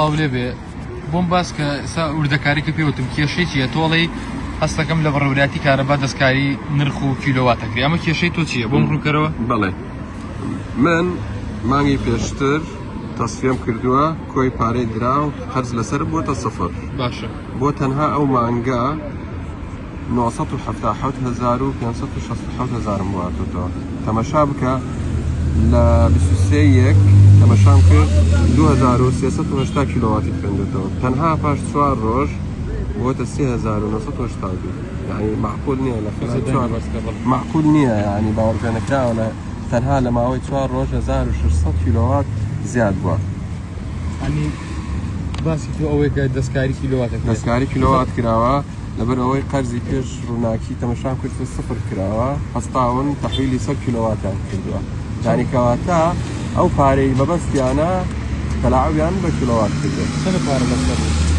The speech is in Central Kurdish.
سڵاو لێ بێ بۆم باس کە ئێستا وردەکاری کە پێوتم کێشەی چییە تۆ ئەڵێی هەستەکەم لە بەڕێوەبەرایەتی کارەبا دەستکاری نرخ و کیلۆوات ئەکرێ ئەمە کێشەی تۆ چییە بۆم ڕوونکەرەوە؟ بەڵێ من مانگی پێشتر تەسفیەم کردووە کۆی پارەی دراو قەرز لەسەرم بۆتە سفر باشە بۆ تەنها ئەو مانگە 977,567 هەزارم بۆ هاتۆتەوە تەمەشا بکە لە 23 یەک تەمەشام کرد 2380 کیلۆواتی خوێندێتەوە تەنها پاش چوار ڕۆژ بۆتە 3982 یعنی معقول نییە لە خلال چوار معقول نییە یعنی باوەڕپێنەکراوە لە تەنها لە ماوەی چوار ڕۆژ 1600 کیلۆوات زیاد بووە. ینی باسی تۆ ئەوەیە کە دەستکاری کیلۆوات دەستکاری کیلۆوات کراوە لەبەر ئەوەی قەرزی پێش ڕووناکی تەمەشام کرد سفر کراوە هەستاون تەحویلی سەر کیلۆواتیان کردووە یانی کەواتە ئەو پارەی مەبەستیانە تەلاعویان بە کیلۆوات کردو. چەند پارە لەسەر